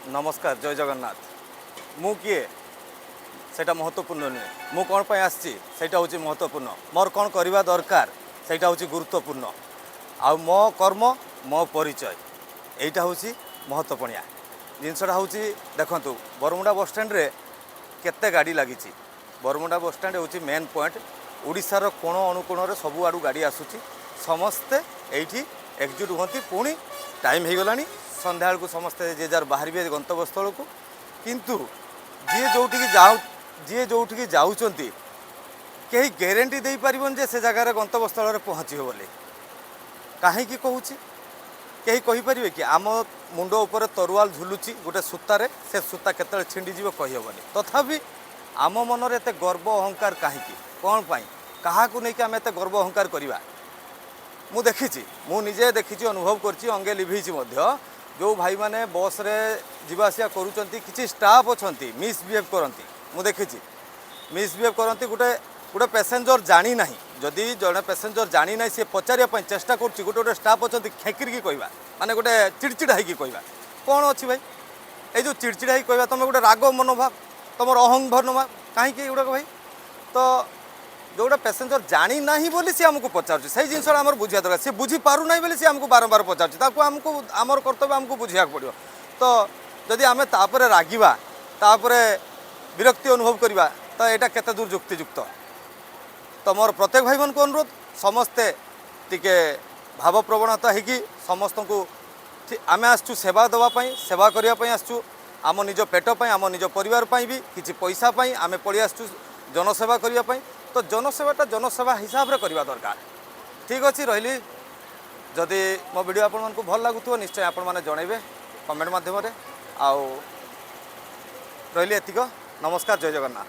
ନମସ୍କାର, ଜୟ ଜଗନ୍ନାଥ। ମୁଁ କିଏ ସେଇଟା ମହତ୍ତ୍ୱପୂର୍ଣ୍ଣ ନୁହେଁ। ମୁଁ କ'ଣ ପାଇଁ ଆସିଛି, ସେଇଟା ହେଉଛି ମହତ୍ତ୍ୱପୂର୍ଣ୍ଣ। ମୋର କ'ଣ କରିବା ଦରକାର, ସେଇଟା ହେଉଛି ଗୁରୁତ୍ୱପୂର୍ଣ୍ଣ। ଆଉ ମୋ କର୍ମ, ମୋ ପରିଚୟ, ଏଇଟା ହେଉଛି ମହତ୍ତ୍ୱପୂର୍ଣ୍ଣ ଜିନିଷଟା ହେଉଛି। ଦେଖନ୍ତୁ, ବରମୁଣ୍ଡା ବସଷ୍ଟାଣ୍ଡରେ କେତେ ଗାଡ଼ି ଲାଗିଛି। ବରମୁଣ୍ଡା ବସଷ୍ଟାଣ୍ଡ ହେଉଛି ମେନ୍ ପଏଣ୍ଟ। ଓଡ଼ିଶାର କୋଣ ଅନୁକୋଣରେ ସବୁଆଡ଼ୁ ଗାଡ଼ି ଆସୁଛି। ସମସ୍ତେ ଏଇଠି ଏକଜୁଟ ହୁଅନ୍ତି। ପୁଣି ଟାଇମ୍ ହେଇଗଲାଣି, ସନ୍ଧ୍ୟାବେଳକୁ ସମସ୍ତେ ଯିଏ ଯାହାର ବାହାରିବେ ଗନ୍ତବ୍ୟସ୍ଥଳକୁ। କିନ୍ତୁ ଯିଏ ଯେଉଁଠିକି ଯାଉଛନ୍ତି, କେହି ଗ୍ୟାରେଣ୍ଟି ଦେଇପାରିବନି ଯେ ସେ ଜାଗାରେ ଗନ୍ତବ୍ୟସ୍ଥଳରେ ପହଞ୍ଚିବ ବୋଲି। କାହିଁକି କହୁଛି, କେହି କହିପାରିବେ କି? ଆମ ମୁଣ୍ଡ ଉପରେ ତରୁଆଲ ଝୁଲୁଛି ଗୋଟେ ସୂତାରେ। ସେ ସୂତା କେତେବେଳେ ଛିଣ୍ଡିଯିବ କହିହେବନି। ତଥାପି ଆମ ମନରେ ଏତେ ଗର୍ବ ଅହଙ୍କାର କାହିଁକି? କ'ଣ ପାଇଁ? କାହାକୁ ନେଇକି ଆମେ ଏତେ ଗର୍ବ ଅହଙ୍କାର କରିବା? ମୁଁ ଦେଖିଛି, ମୁଁ ନିଜେ ଦେଖିଛି, ଅନୁଭବ କରିଛି, ଅଙ୍ଗେ ଲିଭେଇଛି ମଧ୍ୟ। ଯେଉଁ ଭାଇମାନେ ବସ୍ରେ ଯିବା ଆସିବା କରୁଛନ୍ତି, କିଛି ଷ୍ଟାଫ୍ ଅଛନ୍ତି, ମିସବିହେଭ୍ କରନ୍ତି। ମୁଁ ଦେଖିଛି, ମିସବିହେଭ୍ କରନ୍ତି। ଗୋଟେ ଗୋଟେ ପ୍ୟାସେଞ୍ଜର ଜାଣିନାହିଁ, ଯଦି ଜଣେ ପ୍ୟାସେଞ୍ଜର ଜାଣିନାହିଁ, ସିଏ ପଚାରିବା ପାଇଁ ଚେଷ୍ଟା କରୁଛି, ଗୋଟେ ଗୋଟେ ଷ୍ଟାଫ୍ ଅଛନ୍ତି, ଖେକିରିକି କହିବା, ମାନେ ଗୋଟେ ଚିଡ଼ଚିଡ଼ା ହେଇକି କହିବା। କ'ଣ ଅଛି ଭାଇ, ଏଇ ଯେଉଁ ଚିଡ଼ଚିଡ଼ା ହେଇକି କହିବା? ତୁମେ ଗୋଟେ ରାଗ ମନୋଭାବ, ତୁମର ଅହଂ ମନୋଭାବ କାହିଁକି ଏଗୁଡ଼ାକ ଭାଇ? ତ ଯେଉଁଟା ପ୍ୟାସେଞ୍ଜର ଜାଣିନାହିଁ ବୋଲି ସିଏ ଆମକୁ ପଚାରୁଛି, ସେଇ ଜିନିଷଟା ଆମର ବୁଝିବା ଦରକାର। ସିଏ ବୁଝିପାରୁନାହିଁ ବୋଲି ସିଏ ଆମକୁ ବାରମ୍ବାର ପଚାରୁଛି। ତାକୁ ଆମକୁ, ଆମର କର୍ତ୍ତବ୍ୟ, ଆମକୁ ବୁଝିବାକୁ ପଡ଼ିବ। ତ ଯଦି ଆମେ ତାପରେ ରାଗିବା, ତାପରେ ବିରକ୍ତି ଅନୁଭବ କରିବା, ତ ଏଇଟା କେତେ ଦୂର ଯୁକ୍ତିଯୁକ୍ତ? ତ ମୋର ପ୍ରତ୍ୟେକ ଭାଇମାନଙ୍କୁ ଅନୁରୋଧ, ସମସ୍ତେ ଟିକେ ଭାବପ୍ରବଣତା ହେଇକି ସମସ୍ତଙ୍କୁ ଆମେ ଆସିଛୁ ସେବା ଦେବା ପାଇଁ, ସେବା କରିବା ପାଇଁ ଆସିଛୁ। ଆମ ନିଜ ପେଟ ପାଇଁ, ଆମ ନିଜ ପରିବାର ପାଇଁ ବି, କିଛି ପଇସା ପାଇଁ ଆମେ ପଳେଇ ଆସିଛୁ ଜନସେବା କରିବା ପାଇଁ। ତ ଜନସେବାଟା ଜନସେବା ହିସାବରେ କରିବା ଦରକାର। ଠିକ୍ ଅଛି, ରହିଲି। ଯଦି ମୋ ଭିଡ଼ିଓ ଆପଣମାନଙ୍କୁ ଭଲ ଲାଗୁଥିବ, ନିଶ୍ଚୟ ଆପଣମାନେ ଜଣାଇବେ କମେଣ୍ଟ ମାଧ୍ୟମରେ। ଆଉ ରହିଲି ଏତିକ। ନମସ୍କାର, ଜୟ ଜଗନ୍ନାଥ।